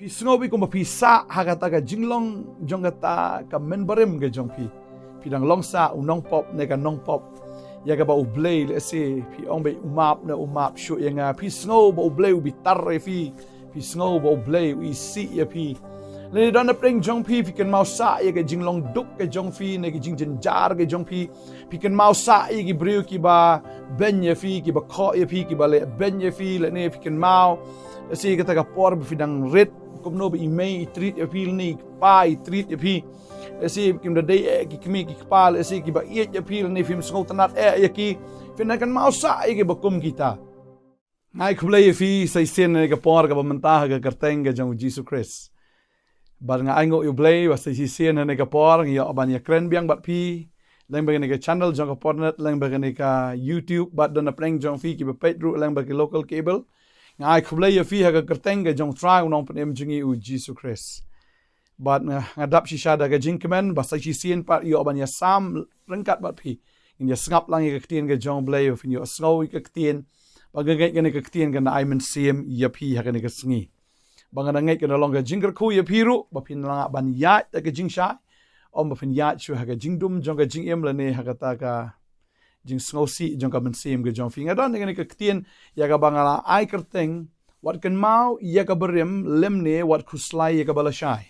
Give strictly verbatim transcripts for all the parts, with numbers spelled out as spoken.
Phi sngew beit kumba phi sah ha kata ka jinglong jong kata ka mynbarim ka jong phi. Phi dang long sah u nongpop ne ka nongpop. Ïa kaba U Blei lehse phi ong beit u map ne u map shuh ïa nga. Phi sngew ba U Blei u bitar ïa phi. Phi sngew ba U Blei u isih ïa phi. Lane don na pdeng jong phi phi kynmaw sah ïa ka jinglong duk ka jong phi ne ka jingjynjar ka jong phi. Phi kynmaw sah ïa ki briew kiba beiñ ïa phi, kiba khoh ïa phi, kiba leh beiñ ïa phi, lane phi kynmaw. Lehse kata ka por ba phi dang rit, kumno ba i mei i treat ïa phi, lane i kpa i treat ïa phi. Lehse kim da dei eh ki kmie ki kpa, lehse kiba ïeit ïa phi, lane phim sngewtynnat eh ïa ki. Phin nang kynmaw sah ïa kiba kum kita. Nga ai khublei ïa phi sa shisien ha kane ka por kaba mynta ha ka kyrteng ka jong U Jisu Khrist. Bad nga ainguh ïa U Blei ba sa shisien ha kane ka por ngi ïoh ban ïakren biang bad phi lyngba kane ka channel jong ka Portnet, lyngba kane ka YouTube, bad don na pdeng jong phi kiba peit ruh lyngba ki local cable. Nga ai khublei ïa phi ha ka kyrteng ka jong U Trai U Nongpynim jong ngi U Jisu Khrist. Bad nga, nga dap shisha da ka jingkmen ba sa shisien pat ïoh ban ïasam ryngkat bad phi. Ngin ïa sngap lang ïa ka ktien ka jong U Blei, ba phin ïohsngew ïa ka ktien. Ba nga ngeit kane ka ktien kan ai mynsiem ïa phi ha kane ka sngi. Ba nga ngeit kan long ka jingkyrkhu ïa phi ruh, ba phin lah ban ïaid da ka jingshai. Ym ba phin ïaid shuh ha ka jingdum jong ka jingim lane ha kata ka jingsngewsih jong ka mynsiem ka jong phi. Nga don ïa kane ka ktien ïa kaba nga la ai kyrteng, wat kynmaw ïa ka barim lymne wat khuslai ïa kaba lashai.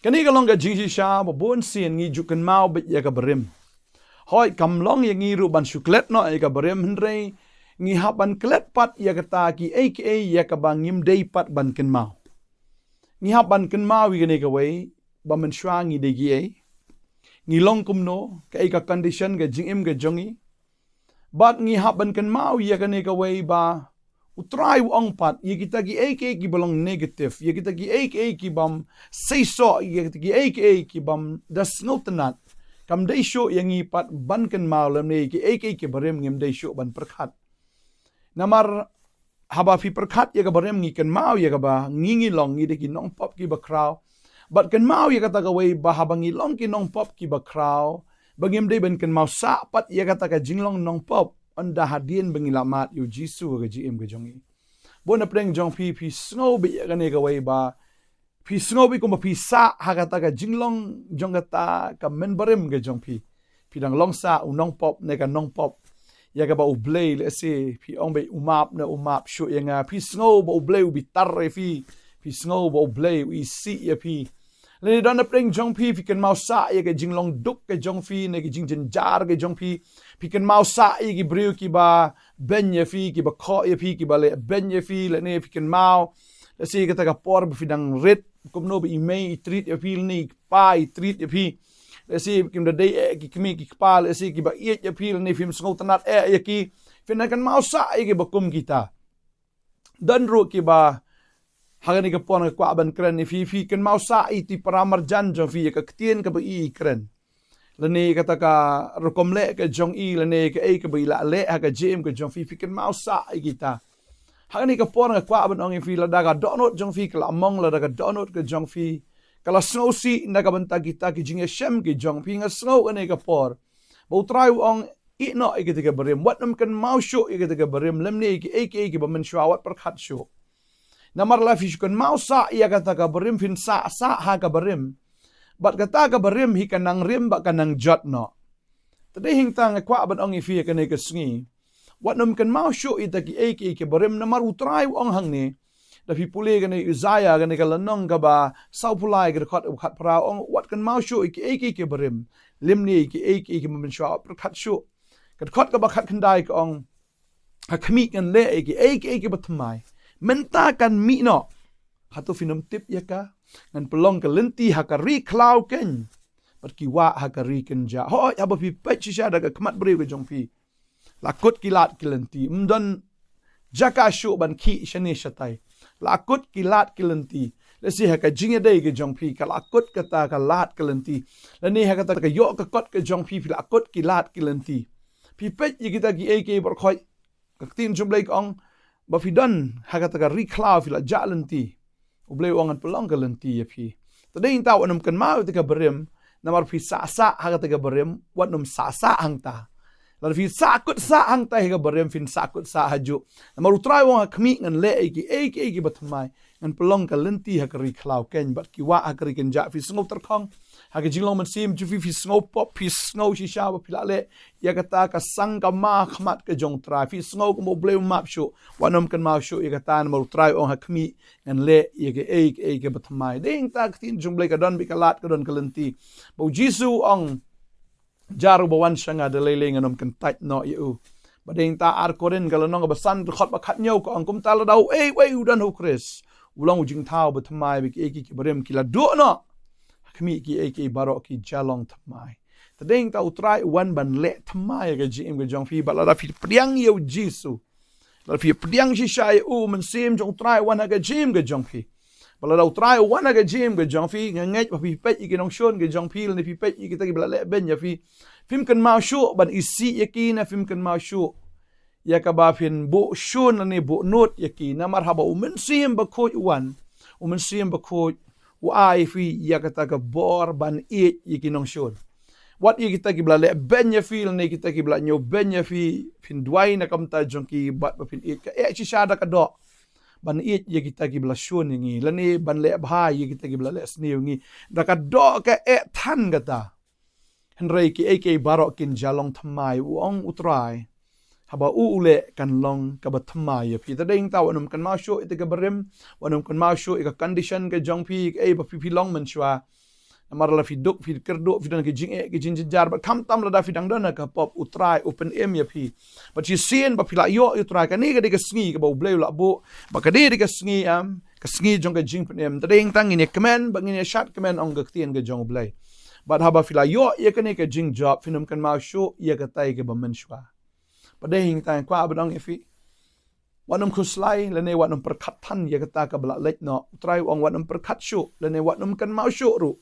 Kane ka long ka jingshisha ba bun sien ngi ju kynmaw beit ïa ka barim. Hooid kam long ïa ngi ruh ban shu klet noh ïa ka barim, hynrei ngi hap ban klet pat ïa kata kiei kiei ïa kaba ngim dei pat ban kynmaw. Ngi hap ban kynmaw ïa kane kawei ba mynshuwa ngi dei kiei, ngi long kumno, kaei ka condition ka jingim ka jong ngi. Bad ngi hap ban kynmaw ïa kane kawei ba U Trai u ong pat ïa kita kiei kiei kiba long negative, ïa kita kiei kiei kibym seisoh, ïa kita kiei kiei kibym da sngewtynnat, kam dei shuh ïa ngi pat ban kynmaw lymne ïa kiei kiei ki barim ngim dei shuh ban pyrkhat. Namar haba phi pyrkhat ïa ka barim ngi kynmaw ïa kaba ngi ngi long ngi dei ki nongpop kiba khraw. Bad kynmaw ïa kata kawei ba haba ngi long ki nongpop kiba khraw, ba ngim dei ban kynmaw sah pat ïa kata ka jinglong nongpop ynda hadien ba ngi la mad ïa U Jisu ha ka jingim ka jong ngi. Bun na pdeng jong phi phi sngew beit ïa kane kawei ba phi sngew beit kumba phi sah ha kata ka jinglong jong kata ka mynbarim ka jong phi. Phi dang long sah u nongpop ne ka nongpop. Ïa kaba U Blei lehse phi ong beit u map ne u map shuh ïa nga. Phi sngew ba U Blei u bitar ïa phi. Phi sngew ba U Blei u isih ïa phi. Lane don na pdeng jong phi phi kynmaw sah ïa ka jinglong duk ka jong phi ne ka jingjynjar ka jong phi. Phi kynmaw sah ïa ki briew kiba beiñ ïa phi, kiba khoh ïa phi, kiba leh beiñ ïa phi, lane phi kynmaw lehse kata ka por ba phi dang rit, kumno ba i mei i treat ïa phi lane i kpa i treat ïa phi. Lehse kim da dei eh ki kmie ki kpa, lehse kiba ïeit ïa phi lane phim sngewtynnat eh ïa ki. Phin nang kynmaw sah ïa kiba kum kita. Don ruh kiba ha kane ka por nga kwah ban kren ïa phi, phi kynmaw sah ïa ki para marjan jong phi ïa ka ktien kaba i i kren. Lane kata ka rukom leh ka jong i lane kaei kaba i la leh ha ka jingim ka jong phi, phi kynmaw sah ïa kita. Ha kane ka por nga kwah ban ong ïa phi lada ka dohnud jong phi ka la mong, lada ka dohnud ka jong phi ka la sngewsih na ka bynta kita ki jingïashem ki jong phi, nga sngew kane ka por ba U Trai u ong ïeh noh ïa kita ki barim, wat nym kynmaw shuh ïa kita ki barim lymne ïa kiei kiei kiba mynshuwa, wat pyrkhat shuh. Namar la phi shu kynmaw sah ïa kata ka barim phin sah sah ha ka barim. Bad kata ka barim hi ka nang rim bad ka nang jot noh. Te dei hangta nga kwah ban ong ïa phi ha kane ka sngi, wat nym kynmaw shuh ïa kita kiei kiei ki barim namar U Trai u ong hangne. Da phi pule kane Isaiah kane ka lynnong kaba sawphew lai ka dkhot kaba khatphra u ong wat kynmaw shuh ïa kiei kiei ki barim lymne ïa kiei kiei kiba mynshuwa, wat pyrkhat shuh. Ka dkhot kaba khatkhyndai ka ong, ha khmih ngan leh ïa kiei kiei kiba thymmai. Mynta kan mih noh. Hato phin ym tip ïa ka? Ngan pynlong ka lynti ha ka ri khlaw keiñ bad ki wah ha ka ri kynjah. Hooid, haba phi peit shisha da ka khmat briew ka jong phi, la kut ki lad ki lynti, ym don jaka shuh ban khih shane shatai. La kut ki lad ki lynti. Lehse ha ka jingïadei ka jong phi ka la kut kata ka lad ka lynti. Lane ha kata ka ïoh ka kot ka jong phi phi la kut ki lad ki lynti. Phi peit ïa kita kiei kiei baroh khoit. Ka ktien jong U Blei ka ong ba phi don ha kata ka ri khlaw phi la jah lynti. U Blei u ong ngan pynlong ka lynti ïa phi. Te dei hangta wat nym kynmaw ïa kita ki barim namar phi sah sah ha kita ki barim, wat nym sah sah hangta. Lada phi sah kut sah hangta ha ki barim phin sah kut sah hajuh. Namar U Trai u ong ha khmih ngan leh ïa kiei kiei kiba thymmai. Ngan pynlong ka lynti ha ka ri khlaw keiñ bad ki wah ha ka ri kynjah. Phi sngew tyrkhong ha ka jinglong mynsiem jong phi, phi sngew pop, phi sngew shisha ba phi la leh ïa kata ka sang ka ma khmat ka jong U Trai. Phi sngew kumba U Blei u map shuh. Wat nym kynmaw shuh ïa kata, namar U Trai u ong ha khmih ngan leh ïa kaei kaei kaba thymmai. Dei hangta ka ktien jong U Blei ka don bad ka lad, ka don ka lynti ba U Jisu u ong, jar uba wan sha nga, da lei lei ngan ym kyntait noh ïa u. Bad dei hangta Ar Korinth ka lynnong kaba san, dkhot ba khathynñiew ka ong, kumta lada uei uei u don ha U Khrist, u long u jingthaw ba thymmai, bad kiei kiei kiba rim ki la duh noh, ha khmih kiei kiei baroh ki ja long thymmai. Te dei hangta U Trai u wan ban leh thymmai ïa ka jingim ka jong phi. Bad lada phi pdiang ïa U Jisu, lada phi pdiang shisha ïa u, Mynsiem jong U Trai u wan ha ka jingim ka jong phi. Bad lada U Trai u wan ha ka jingim ka jong phi, nga ngeit ba phi peit ïa ki nongshun ki jong phi, lane phi peit ïa kita kiba la leh beiñ ïa phi, phim kynmaw shuh ban isih ïa ki, ne phim kynmaw shuh ïa kaba phin buh shun lane buh nud ïa ki. Namar haba U Mynsiem Bakhuid u wan, U Mynsiem Bakhuid u ai ïa phi ïa kata ka bor ban ïeit ïa ki nongshun. Wat ïa kita kiba la leh beiñ ïa phi lane kita kiba la ñiew beiñ ïa phi, phin duwai na ka bynta jong ki bad ba phin ïeit. Ka eh shisha da ka doh ban ïeit ïa kita kiba la shun ïa ngi, lane ban leh bha ïa kita kiba la leh sniew ïa ngi. Da ka doh ka eh than kata. Hynrei kiei kiei baroh kin ja long thymmai, u ong U Trai. Haba u u leh kan long kaba thymmai ïa phi. Te dei hangta wat nym kynmaw shuh ïa kita kiba rim, wat nym kynmaw shuh ïa ka condition ka jong phi, kaei ba phi phi long mynshuwa. Namar lada phi duk, phi kyrduh, phi don ki jingeh ki jingjynjar, bad khamtam lada phi dang don ha ka pop, U Trai u pynim ïa phi. Bad shisien ba phi la ïoh ïa U Trai, kane ka dei ka sngi kaba U Blei u la buh, bad kane ka dei ka sngi, em, ka sngi jong ka jingpynim. Te dei hangta ngin ïa kmen bad ngin ïa shad kmen, ong ka ktien ka jong U Blei. Bad haba phi la ïoh ïa kane ka jingjop, phin ym kynmaw shuh ïa katai kaba mynshuwa. Bad dei hangta nga kwah ban ong ïa phi, wat nym khuslai lane wat nym pyrkhat than ïa kata kaba la leit noh. U Trai u ong wat nym pyrkhat shuh lane wat nym kynmaw shuh ruh.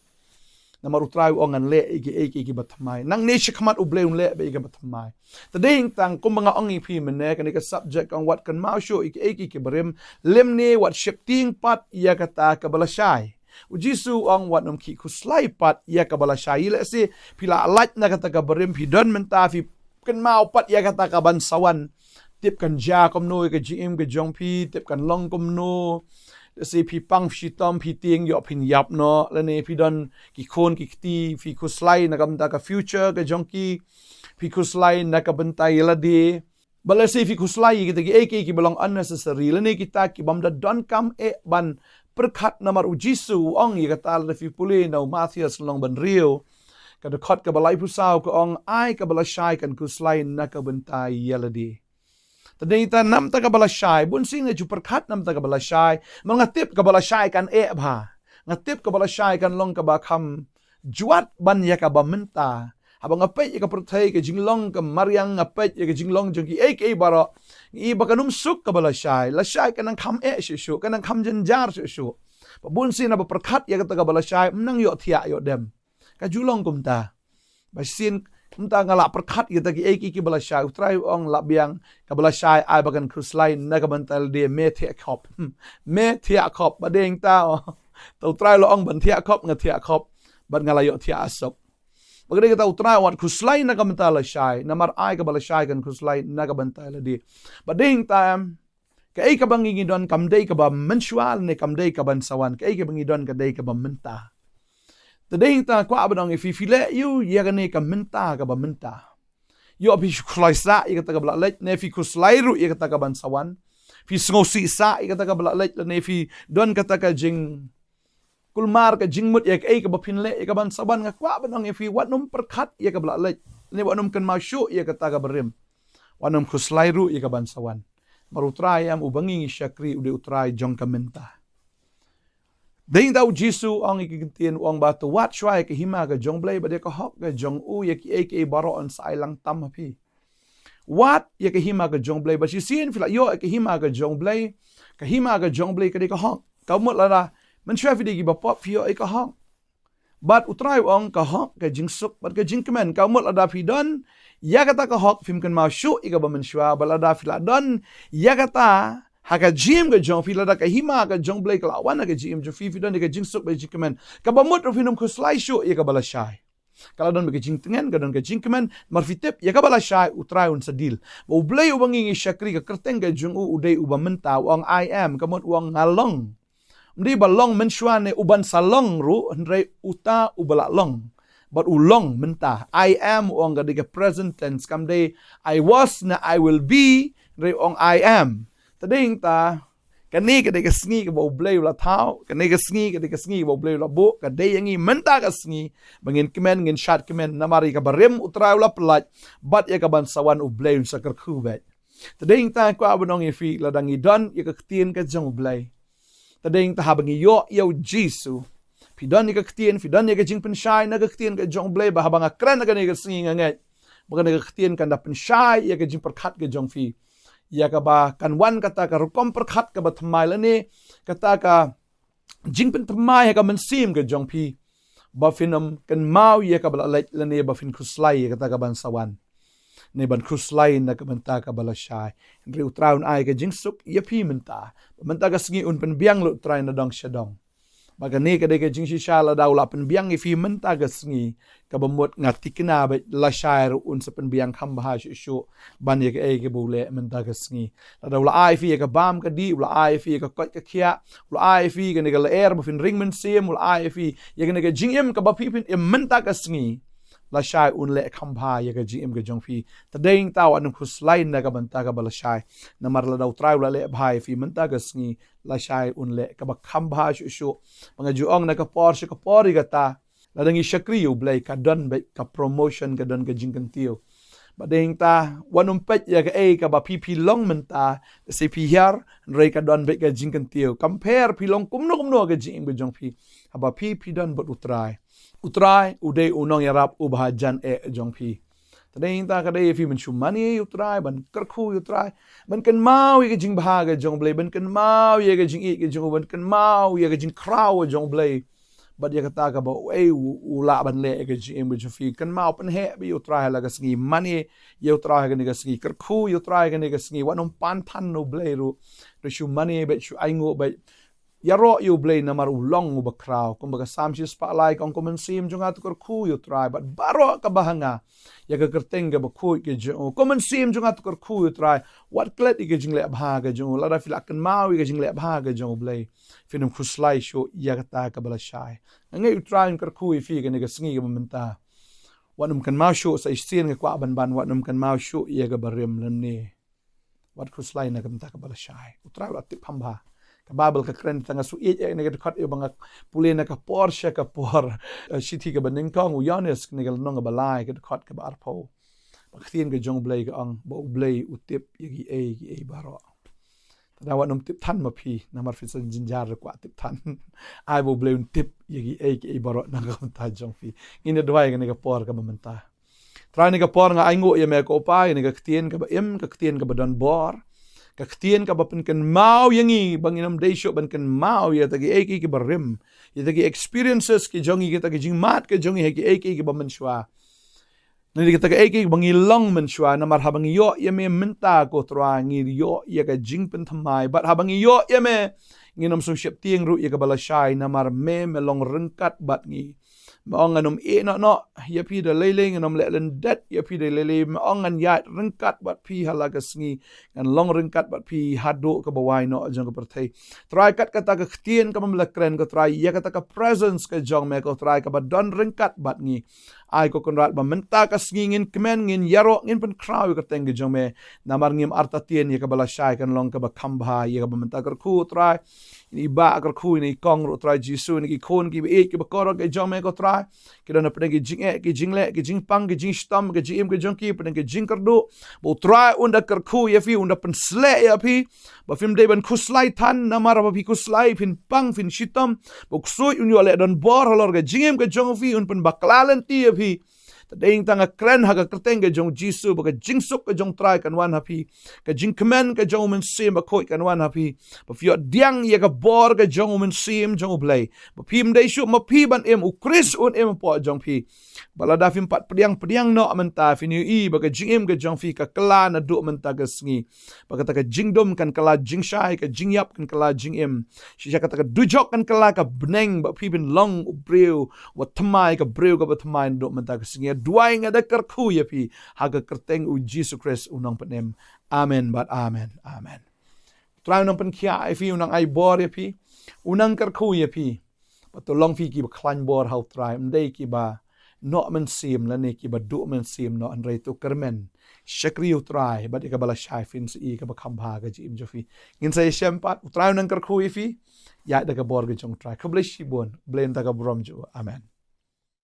Namar U Trai u ong ngan leh ïa kiei kiei kiba thymmai. Nangne shakhmat U Blei un leh bad ïa kiba thymmai. Te dei hangta kumba nga ong ïa phi mynne, kane ka subject ka ong wat kynmaw shuh ïa kiei kiei kiba rim, lymne wat sheptieng pat ïa kata kaba lashai. U Jisu u ong wat nym khih khuslai pat ïa kaba lashai. Lehse phi la lait na kata kaba rim, phi don mynta, phi kynmaw pat ïa kata kaban sa wan. Tip kan jia kumno ïa ka jingim ka jong phi, tip kan long kumno. Lehse phi pang phi shitom, phi tieng, ïoh phin ïap noh, lane phi don ki khun ki kti, phi khuslai na ka bynta ka future ka jong ki, phi khuslai na ka bynta ïa lade. Bad lehse phi khuslai ïa kita kiei kiei kiba long unnecessary, lane kita ki bym da donkam eh ban pyrkhat. Namar U Jisu u ong ïa kata lada phi pule na u Mathaios lynnong ba hynriew, ka dkhot kaba laiphew saw ka ong, ai kaba lashai kan khuslai na ka bynta ïa lade. Te dei hangta namar kata kaba lashai, bunsien nga ju pyrkhat namar kata kaba lashai, namar nga tip kaba lashai kan eh bha. Nga tip kaba lashai kan long kaba kham jwat ban ïa kaba mynta. Haba nga peit ïa ka pyrthei, ka jinglong ka mariang, nga peit ïa ka jinglong jong kiei kiei baroh, nga i ba kan ym suk kaba lashai. Lashai kan nang kham eh shuh shuh, kan nang kham jynjar shuh shuh. Bad bunsien haba pyrkhat ïa kata kaba lashai, ym nang ïoh thiah ïoh dem. Ka ju long kumta. Ba shisien mynta nga la pyrkhat ïa kita kiei kiei kiba lashai, U Trai u ong, la biang, kaba lashai ai ba kan khuslai na ka bynta lade, me thiah khop. Hmm. Me thiah khop, bad dei hangta, oh. Te U Trai u la ong ban thiah khop, nga thiah khop. Bad nga la ïoh thiah asop. Bad ka dei kata, U Trai u ong wat khuslai na ka bynta lashai, namar ai kaba lashai kan khuslai na ka bynta lade. Bad dei hangta, em, kaei kaba ngi ngi don kam dei kaba mynshuwa ne kam dei kaban sa wan, kaei kaba ngi don ka dei kaba mynta. Te dei hangta kwah ban ong ïa phi, phi leh aiu ïa kane ka mynta kaba mynta. Ïoh phi khuslai sah ïa kata kaba la leit, ne phi khuslai ruh ïa kata kaban sa wan. Phi sngewsih sah ïa kata kaba la leit, lane phi don kata ka jing kulmar, ka jingmut ïa kaei kaba phin leh ïa kaban sa wan. Nga kwah ban ong ïa phi, wat nym pyrkhat ïa kaba la leit, ne wat nym kynmaw shuh ïa kata kaba rim. Wat nym khuslai ruh ïa kaban sa wan. Namar U Trai, em, uba ngi ngi shakri u dei U Trai jong ka mynta. Dei hangta U Jisu u ong ïa ki ktien, u ong ba to wad shuwa ïa ka hima ka jong U Blei bad ïa ka hok ka jong u, ïa kiei kiei baroh yn sa ai lang tam ha phi. Wad ïa ka hima ka jong U Blei. Ba shisien phi la ïoh ïa ka hima ka jong U Blei. Ka hima ka jong U Blei ka dei ka hok. Ka mut lada mynshuwa phi dei kiba pop, phi ïoh ïa ka hok. Bad U Trai u ong ka hok, ka jingsuk bad ka jingkmen. Ka mut lada phi don ïa kata ka hok, phim kynmaw shuh ïa kaba mynshuwa. Bad lada phi la don ïa kata ha ka jingim ka jong phi, lada ka hima ka jong U Blei ka la wan ha ka jingim jong phi, phi don ïa ka jingsuk bad ka jingkmen, kaba mut ruh phin ym khuslai shuh ïa kaba lashai. Ka la don bad ka jingtngen, ka don ka jingkmen, namar phi tip ïa kaba lashai U Trai un sa deal. Ba U Blei uba ngi ngi shakri, ka kyrteng ka jong u u dei uba mynta, u ong I am, ka mut u ong nga long. Ym dei ba long mynshuwa ne u ban sa long ruh, hynrei uta uba la long. Bad u long mynta. I am, u ong, ka dei ka present tense, kam dei I was ne I will be, hynrei u ong I am. Te dei nangta, kane ka dei ka sngi kaba U Blei u la thaw, kane ka sngi ka dei ka sngi kaba U Blei u la buh, ka dei ïa ngi mynta ka sngi ba ngin kmen, ngin shad kmen, namar ïa ka barim U Trai u la pyllait, bad ïa ka ban sa wan U Blei un sa kyrkhu beit. Te dei nangta kwah ban ong ïa phi, lada ngi don ïa ka ktien ka jong U Blei, te dei nangta haba ngi ïoh ïa U Jisu, phi don ïa ka ktien, phi don ïa ka jingpynshai na ka ktien ka jong U Blei, ba haba nga kren ha kane ka sngi nga ngeit ba kane ka ktien kan da pynshai ïa ka jingpyrkhat ka jong phi, ïa kaba kan wan kata ka rukom pyrkhat kaba thymmai lane kata ka jingpynthymmai ha ka mynsiem ka jong phi, ba phin ym kynmaw ïa kaba la leit lane ba phin khuslai ïa kata ka ban sa wan, ne ban khuslai na ka bynta kaba la shai. Hynrei U Trai un ai ka jingsuk ïa phi mynta, ba mynta ka sngi un pynbiang lut U Trai na dong sha dong. Ba kane ka dei ka jingshisha, lada u la pynbiang ïa phi mynta ka sngi, kaba mut nga thikna beit lashai ruh un sa pynbiang kham bha shuh shuh ban ïa kaei kaba u leh mynta ka sngi. Lada u la ai ïa phi ïa ka bam ka dih, u la ai ïa phi ïa ka koit ka khiah, u la ai ïa phi kane ka lyer ba phin ring mynsiem, u la ai ïa phi ïa kane ka jingim kaba phi phin im mynta ka sngi, lashai un leh kham bha ïa ka jingim ka jong phi. Te dei nangta wat nym khuslai na ka bynta kaba lashai. Namar lada U Trai u la leh bha ïa phi mynta ka sngi, lashai un leh kaba kham bha shuh shuh. Ba nga ju ong na ka por sha ka por ïa kata, lada ngi shakri ïa U Blei, ka don beit ka promotion, ka don ka jingkyntiew. Bad dei nangta wat nym peit ïa kaei kaba phi phi long mynta, lehse phi hiar, hynrei ka don beit ka jingkyntiew. Kam pher phi long kumno kumno ka jingim ka jong phi, haba phi phi don bad U Trai. U Trai u dei u nongïarap uba hajan eh jong phi. Te dei nangta ka dei ïa phi ban shu mane ïa U Trai, ban kyrkhu ïa U Trai, ban kynmaw ïa ka jingbha ka jong U Blei, ban kynmaw ïa ka jingïeit ka jong u, ban kynmaw ïa ka jingkhraw ka jong U Blei. Bad ïa kata kaba u, eh, u, u lah ban leh ïa ka jingim ka jong phi. Kynmaw, pynheh beit ïa U Trai ha la ka sngi, mane ïa U Trai ha kane ka sngi, kyrkhu ïa U Trai ha kane ka sngi, wat nym pan than na U Blei ruh. Ruh shu mane beit, shu ainguh beit. Ïaroh ïa U Blei namar u long uba khraw. Kumba ka Salm shispah lai ka ong, ko mynsiem jong nga to kyrkhu ïa U Trai bad baroh kaba ha nga, ïa ka kyrteng kaba khuid ka jong u. Ko mynsiem jong nga to kyrkhu ïa U Trai. Wat klet ïa ka jingleh bha ka jong u. Lada phi la kynmaw ïa ka jingleh bha ka jong U Blei, phin ym khuslai shuh ïa kata kaba lashai. Nga ngeit U Trai un kyrkhu ïa phi kane ka sngi kaba mynta. Wat nym kynmaw shuh, sa shisien nga kwah ban ban, wat nym kynmaw shuh ïa ka barim lane. Wat khuslai na ka bynta kaba lashai. U Trai u la tip kham bha. Ka Baibl ka kren, tang nga shu ïeit ïa kane ka dkhot, ïa ba nga pule na ka por sha ka por. Eh, shithi kaba nyngkong u Ïoannis, kane ka lynnong kaba lai, ka dkhot kaba arphew. Ba ka ktien ka jong U Blei ka ong ba U Blei u tip ïa kiei kiei baroh. Te da wat nym tip than ma phi, namar phin sa jynjar ruh kwah tip than. Ai ba U Blei un tip ïa kiei kiei baroh na ka bynta jong phi. Ngin ïa duwai kane ka por kaba mynta. Trai, kane ka por nga ainguh ïa me ko Pa, ïa kane ka ktien kaba im, ka ktien kaba don bor, ka ktien kaba pynkynmaw ïa ngi ba ngin ym dei shuh ban kynmaw ïa kita kiei kiei kiba rim, ïa kita ki experiences ki jong ngi, kita ki jingmad ki jong ngi ha kiei kiei kiba mynshuwa. Ngi, kita kiei kiei kiba ngi long mynshuwa, namar haba ngi ïoh ïa me mynta ko Trai, ngi ïoh ïa ka jingpynthymmai, bad haba ngi ïoh ïa me, ngin ym sngewsih tieng ruh ïa kaba lashai, namar me, me long ryngkat bad ngi. Me ong ngan ym ïeh noh noh ïa phi da lei lei, ngan ym leh lyndet ïa phi da lei lei. Me ong ngan ïaid ryngkat bad phi ha la ka sngi, ngan long ryngkat bad phi haduh kaba wai noh jong ka pyrthei. Trai, kat kata ka ktien kaba me la kren ko Trai, ïa kata ka presence ka jong me ko Trai, kaba don ryngkat bad ngi. Ai ko Kynrad ba mynta ka sngi ngin kmen, ngin ïaroh, ngin pynkhraw ïa ka kyrteng ka jong me. Namar ngim artatien ïa kaba lashai kan long kaba kham bha, ïa kaba mynta kyrkhu Trai. Ïa i bah kyrkhu, ïa i kong ruh Trai Jisu, ïa ki khun kiba ïeit kiba kordor ki jong me ko Trai. Ki don hapdeng ki jingeh, ki jingleh, ki jingpang, ki jingshitom, ki jingim ki jong ki, hapdeng ki jingkyrduh. Ba u Trai un da kyrkhu ïa phi, un da pynsleh ïa phi. Ba phim dei ban khuslai than, namar ba phi khuslai phin pang, phin shitom. Ba u ksuid un ïoh leh donbor halor ka jingim ki jong phi, un pynbakla lynti ïa phi. Te dei tang nga kren ha ka kyrteng ka jong u Jisu, ba ka jingsuk ka jong u Trai kan wan ha phi. Ka jingkmen ka jong u Mynsiem Bakhuid kan wan ha phi. Ba phi ïoh pdiang ïa ka bor ka jong u Mynsiem jong U Blei. Ba phim dei shuh ma phi ban im, u Khrist un im hapoh jong phi. Ba lada phim pat pdiang pdiang noh mynta, phin ïohi ba ka jingim ka jong phi ka kylla naduh mynta ka sngi. Ba kata ka jingdum kan kylla jingshai, ka jingïap kan kylla jingim. Shisha kata ka dujok kan kylla ka bneng, ba phi phin long u briew uba thymmai, ka briew kaba thymmai naduh mynta ka sngi. Duwai nga da kyrkhu ïa phi ha ka kyrteng u Jisu Khrist u Nongpynim. Amen bad amen. Amen. Trai un nang pynkhiah ïa phi, un nang ai bor ïa phi. U nang kyrkhu ïa phi. Bad to long phi kiba khlaiñ bor ha u Trai, ym dei kiba noh mynsiem lane kiba duh mynsiem noh, hynrei to kyrmen shakri u Trai bad ïa kaba lashai phin sa ïohi kaba kham bha ha ka jingim jong phi. Ngin sa ïashem pat, u Trai u nang kyrkhu ïa phi. Ïaid da ka bor ka jong u Trai. Khublei shibun, Blei un da ka burom jong u. Amen.